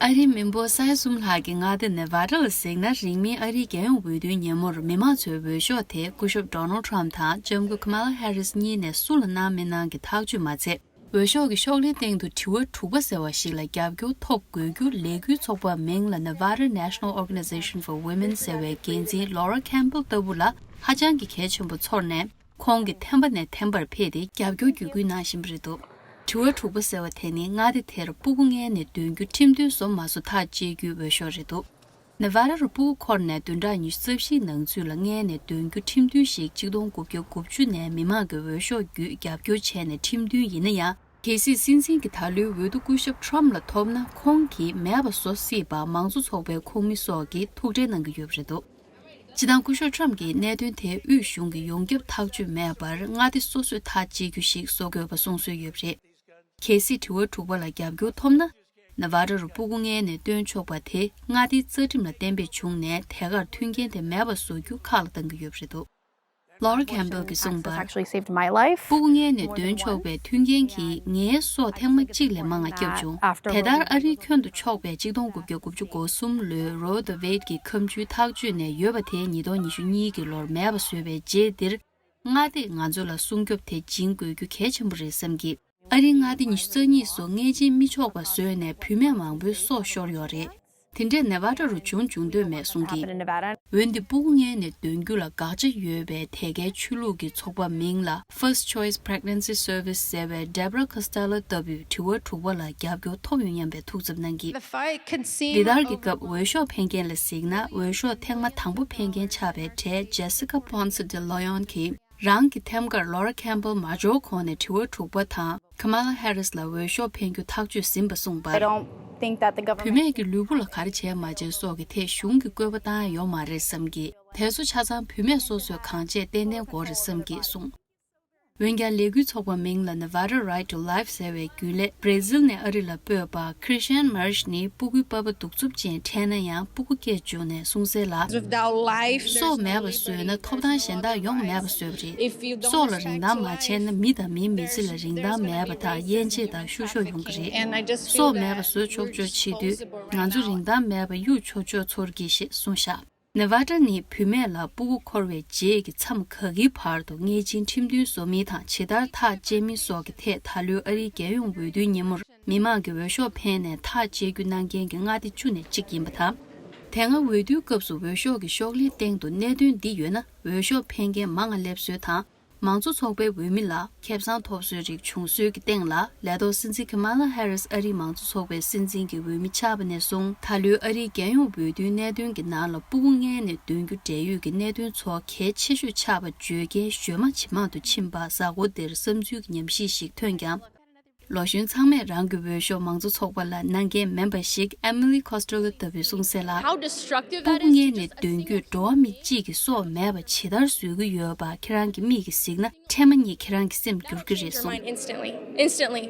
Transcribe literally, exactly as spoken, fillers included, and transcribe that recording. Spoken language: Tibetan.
ཨ་རིའི་མི་འབོར་ས་ཡ་གསུམ་ལྷག་གི་མངའ་སྡེ་ནེ་ཝ་ཌ་ལ་གཟིགས་ན། རིང་མིན་ཨ་རིའི་རྒྱལ་ཡོངས་འོས་བསྡུའི་ཉིན་མོར་མི་མང་ཚོས་འོས་ཤོག་དེ་སྐུ་ཞབས་ཌོ་ནལ་ཌི་ཊརམ་ཕི་དང་ལྕམ་སྐུ་ཁ་མ་ལ་ཧེ་རི་སི་གཉིས་ནས་སུ་ལ་གནང་མི་གནང་གི་ཐག་གཅོད་མ་ཚད། འོས་ཤོག་གི་ཤོག་ལྷེའི་སྟེང་དུ་དྲི་བ་དྲུག་པ་ཟེར་བ་ཞིག་ལ་རྒྱབ་སྐྱོར་ཐོབ་དགོས་རྒྱུ་ལས་འགུལ་ཚོགས་པ་མིང་ལ་Nevada National Organization for Women ཟེར་བའི་འགན་འཛིན་ལོ་ར་ཁེམ་པེལ་ལྟ་བུ་ལ་ཧ་ཅང་གི་གལ་ཆེན་པོ་ཚོར་ནས། ཁོང་གིས་ཐེམ་པ་ནས་ཐེམ་པར་ཕེབས་ཏེ་རྒྱབ་སྐྱོར་བརྒྱུད་སྐུལ་གནང་བཞིན་པ་རེད་འདུག་དྲི་བ་དྲུག་པ་ཟེར་བ་དེ་ནི་མངའ་སྡེ་དེར་སྤུ་གུ་མངལ་ནས་འདོན་རྒྱུ་ཁྲིམས་མཐུན་བཟོ་མ་བཟོ་ཐག་གཅོད་རྒྱུའི་འོས་ཤོག་རེད་འདུག་ནེ་ཝ་ཌ་རུ་སྤུ་གུ་འཁོར་ནས་བདུན་ཕྲག་ཉི་ཤུ་རྩ་བཞིའི་ནང་ཚུད་ལ་མངལ་ནས་འདོན་རྒྱུ་ཁྲིམས་མཐུན་ཞིག་གཅིག་སྟོང་དགུ་བརྒྱ་དགུ་བཅུ་ནས་མི་མང་གི་འོས་ཤོག་བརྒྱུད་རྒྱབ་སྐྱོར་བྱས་ནས་ཁྲིམས་མཐུན་ཡིན་ན་ཡང་། གལ་སྲིད་སྲིད་འཛིན་གྱིས་ད་ལོའི་འོས་བསྡུ་སྐུ་ཞབས་ཊརམ་ཕི་ལ་ཐོབ་ན། ཁོང་གིས་མེད་པ་བཟོ་སྲིད་པ་མང་གཙོ་ཚོགས་པའི་ཁོངས་མི་སོགས་ཀྱིས་ཐུགས་ཁྲལ་གནང་གི་ཡོད་པ་རེད་འདུག་སྤྱིར་བཏང་སྐུ་ཞབས་ཊརམ་ཕིའི་གནད་དོན་དེ་དབུས་གཞུང་གི་ཡོངས་ཁྱབ་ཐག་གཅོད་མེད་པར་མངའ་སྡེ་སོ་སོས་ཐག་གཅོད་རྒྱུ་ཞིག་བཟོ་དགོས་པ་གསུང་སྲོལ་ཡོད་པ་རེད། གལ་སྲིད་དྲི་བ་དྲུག་པ་ལ་རྒྱབ་སྐྱོར་ཐོབ་ན། ནེ་ཝ་ཌ་རུ་སྤུ་གུ་མངལ་ནས་འདོན་ཆོག་པ་དེ་མངའ་སྡེའི་རྩ་ཁྲིམས་ལ་གཏན་འབེབས་བྱུང་ནས། དེ་གར་མཐུན་རྐྱེན་དེ་མེད་པ་བཟོ་རྒྱུ་ཁག་ལ་གཏང་གི་ཡོད་པ་རེད་འདུག་ལོ་ར་ཁེམ་པེལ་གྱིས་གསུངས་པར། Actually saved my life. སྤུ་གུ་མངལ་ནས་འདོན་ཆོག་པའི་མཐུན་རྐྱེན་གྱིས་ངའི་སྲོག་ཐེངས་མ་གཅིག་ལས་མང་བ་བསྐྱབས་བྱུང་། དེ་ལྟར་ཨ་རིའི་ཁྱོན་དུ་ཆོག་པའི་གཅིག་སྟོང་དགུ་བརྒྱ་དགུ་བཅུ་གོ་གསུམ་ལོའི་Roe v. Wade གྱི་ཁ་མཆུའི་ཐག་གཅོད་ནས་ཡོལ་བ་དེ་ཉིས་སྟོང་ཉི་ཤུ་གཉིས་ཀྱི་ལོར་མེད་པ་བཟོས་པའི་རྗེས་འདིར། མངའ་སྡེས་ང་ཚོ་ལ་སྲུང་སྐྱོབ་དེ་སྦྱིན་དགོས་རྒྱུ་གལ་ཆེན་པོ་རེད་བསམ་གི། ཨ་རིའི་མངའ་སྡེ་ཉི་ཤུ་རྩ་གཉིས་སུ་མངལ་སྦྱིན་མི་ཆོག་པ་བཟོས་ནས་བུད་མེད་མང་པོའི་སྲོག་ཤོར་ཡོད་རེད། དེ་འདྲས་ནེ་ཝ་ཌ་རུ་བྱུང་བྱུང་འདོད་མེད་གསུང་གི། འོན་ཏེ་སྤུ་གུ་མངལ་ནས་འདོན་རྒྱུ་ལ་དགག་བྱ་ཡོད་པའི་དེ་གའི་ཆོས་ལུགས་ཀྱི་ཚོགས་པ་མིང་ལ་First Choice Pregnancy Service ཟེར་བའི་Deborah Costello ལྟ་བུས་དྲི་བ་དྲུག་པ་ལ་རྒྱབ་སྐྱོར་ཐོབ་ཡོང་སྙམ་པའི་ཐུགས་འཚབ་གནང་གི། འདི་ལྟར་གྱི་སྐབས་འོས་ཤོག་འཕེན་མཁན་ལ་གཟིགས་ན། འོས་ཤོག་ཐེངས་མ་དང་པོ་འཕེན་མཁན་ཆགས་པའི་གྲས་Jessica Ponce de Leon གྱིས། རང་གི་ཐེམ་ཀར་ལོ་ར་ཁེམ་པེལ་མ་འབྱོར་གོང་ནས་དྲི་བ་དྲུག་པ་དང་ཁ་མ་ལ་ཧེ་རི་སི་ལ་འོས་ཤོག་འཕེན་རྒྱུ་ཐག་གཅོད་ཟིན་པ་གསུངས་པར། བུད་མེད་ཀྱི་ལུས་པོ་ལ་ག་རེ་བྱས་མ་བྱས་སོགས་ཀྱི་ཐད་གཞུང་གི་བཀོད་པ་བཏང་ཡ་ཡོད་མ་རེད་བསམ་གི། དེ་ཚོ་ཆ་ཚང་བུད་མེད་སོ་སོས་གང་བྱས་ཏན་ཏན་དགོས་རེད་བསམ་གི་གསུངས། འོན་ཀྱང་ལས་འགུལ་ཚོགས་པ་མིང་ལ་Nevada Right to Life ཟེར་བའི་རྒྱུན་ལས་བྷ་རེ་ཟིལ་ནས་ཨ་རི་ལ་སྤོས་པ་Christian Marsh ནི་སྤུ་གུའི་པ་ཕ་གདུག་རྩུབ་ཅན་འཕྲད་ན་ཡང་སྤུ་གུ་སྐྱེས་བྱུང་ནས་གསུངས་གསལ་ལ། སྲོག་མེད་པ་བཟོས་ན་ཐོབ་ཐང་གཞན་དག་ཡོང་མེད་པ་བཟོས་པ་རེད། སྲོག་ལ་རིན་ཐང་མ་བྱས་ན་མི་དང་མིའི་མི་ཚེ་ལ་རིན་ཐང་མེད་པ་དང་དབྱེ་འབྱེད་དང་བཤུ་གཞོག་ཡོང་གི་རེད། སྲོག་མེད་པ་བཟོ་ཆོག་ཆོག་བྱེད་དུས་ང་ཚོ་རིན་ཐང་མེད་པ་གཡུག་ཆོག་ཆོག་ཚོར་གི་ཞེས་གསུངས་བཞག་ནེ་ཝ་ཌ་ནི་བུད་མེད་ལ་སྤུ་གུ་འཁོར་བའི་རྗེས་ཀྱི་མཚམས་ག་གིའི་བར་དུ་མངལ་སྦྱིན་ཁྲིམས་མཐུན་བཟོ་མིན་དང་ཇི་ལྟར་ཐག་བཅད་མིན་སོགས་ཀྱི་ཐད་ད་ལོའི་ཨ་རིའི་རྒྱལ་ཡོངས་འོས་བསྡུའི་ཉིན་མོར་མི་མང་གིས་འོས་ཤོག་འཕེན་ནས་ཐག་བཅད་རྒྱུ་གནང་མཁན་གྱི་མངའ་སྡེ་བཅུ་ནས་གཅིག་ཡིན་པ་དང་། དེ་སྔ་འོས་བསྡུའི་སྐབས་སུ་འོས་ཤོག་གི་ཤོག་ལྷེའི་སྟེང་དུ་གནད་དོན་འདི་ཡོད་ན། འོས་ཤོག་འཕེན་མཁན་མང་ང་སླེབས་སྲོལ་དང་། མང་གཙོ་ཚོགས་པའི་འོས་མི་ལ་ཁེ་བཟང་ཐོབ་སྲོལ་རིགས་བྱུང་སྲོལ་གྱི་སྟེང་ལ། ལས་ཐོག་སྲིད་འཛིན་ཁ་མ་ལ་ཧེ་རི་སི་ཨ་རིའི་མང་གཙོ་ཚོགས་པའི་སྲིད་འཛིན་གྱི་འོས་མི་ཆགས་པ་ནས་བཟུང་། ད་ལོའི་ཨ་རིའི་རྒྱལ་ཡོངས་འོས་བསྡུའི་གནད་དོན་གྱི་ནང་ལ་སྤུ་གུ་མངལ་ནས་འདོན་རྒྱུ་འབྲེལ་ཡོད་ཀྱི་གནད་དོན་ཚོ་གལ་ཆེ་ཤོས་ཆགས་པ་བརྗོད་མཁན་ཞོལ་མ་ཇེ་མང་དུ་ཕྱིན་པ་གཟའ་འཁོར་འདིར་བསམ་ཚུལ་གྱི་ཉམས་ཞིབ་ཞིག་ཐོན་ཀྱང་། ལོ་གཞོན་ཚང་མས་རང་གི་འོས་ཤོག་མང་གཙོ་ཚོགས་པ་ལ་གནང་མཁན་མིན་པ་ཞིག་Emily Costello ལྟ་བུས་གསུངས་གསལ་ལ། How destructive སྤུ་གུ་མངལ་ནས་འདོན་རྒྱུས་འགྲོ་བ་མི་གཅིག་གི་སྲོག་མེད་པ་ཇི་ལྟར་བཟོ་གི་ཡོད་པ་ཁྱེད་རང་གི་མིག་གིས་གཟིགས་ན། འཕྲལ་མ་ཉིད་ཁྱེད་རང་གི་སེམས་འགྱུར་གྱི་རེད་གསུངས། Instantly. Instantly.